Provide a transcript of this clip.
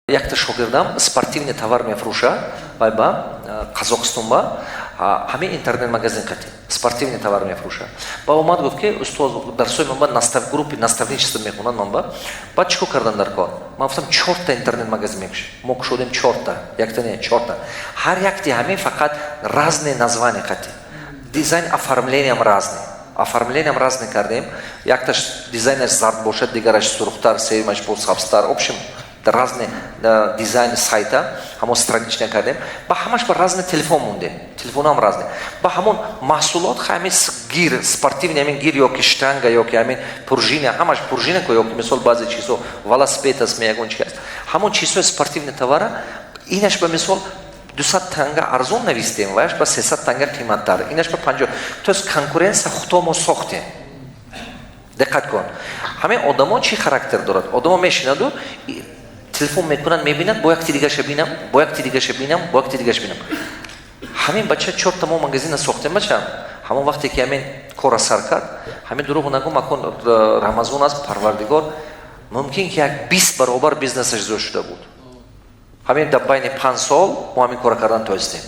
Якта шогирдам спортивный товар мефурӯша, вай ба Қазоқистон, ба ҳамин интернет магазин қати спортивный товар мефурӯша. Ба омад, гуфт, ки устоз, дарсои ман ба группи наставничество мехонанд. Ман ба баъд чӣ кор кардан дар кор? Ман гуфтам, чорта интернет магазин мекушем. Мо кушодем чорта, якта не, чорта. Ҳар якти ҳамин фақат разные названия қати, дизайн, оформлениям разный, оформлениям разный кардем. Якташ дизайнаш зард бошад, дигараш сурхтар, сеюмаш бо сабзтар. Общем, разный дизайн сайта, ҳамон страничка кардем. Ба ҳамаш ба разный телефон мондем, телефонам разный. Ба ҳамон маҳсулот, ҳамин гир спортивный, ҳамин гир ёки штанга, ёки ҳамин пружина, ҳамаш пружина ко, ёки мисол баъзе чизо, велосипед аст, ягон чи аст, ҳамон чизҳои спортивный товара. Инаш ба мисол 200 танга арзон навистем, ваяш ба 300 танга қиматтар, инаш ба 50. То есть конкуренция худо мо сохтем. Диққат кун, ҳамин одамо чӣ характер дорад? Одамо мешинаду телефон мекунанд, мебинанд, бо якти дигаша бинам, бо якти дигаша бинам, бо якти дигаша бинам. Ҳамин бача чорта мо магазина сохтем. Бача ҳамон вақте ки ҳамин кора сар кард, ҳамин, дурӯғ нагум, акун Рамазон аст, Парвардигор, мумкин ки як 20 баробар бизнесаш зиёд шуда буд. Ҳамин дар байни 5 сол мо ҳамин кора кардан тоистем.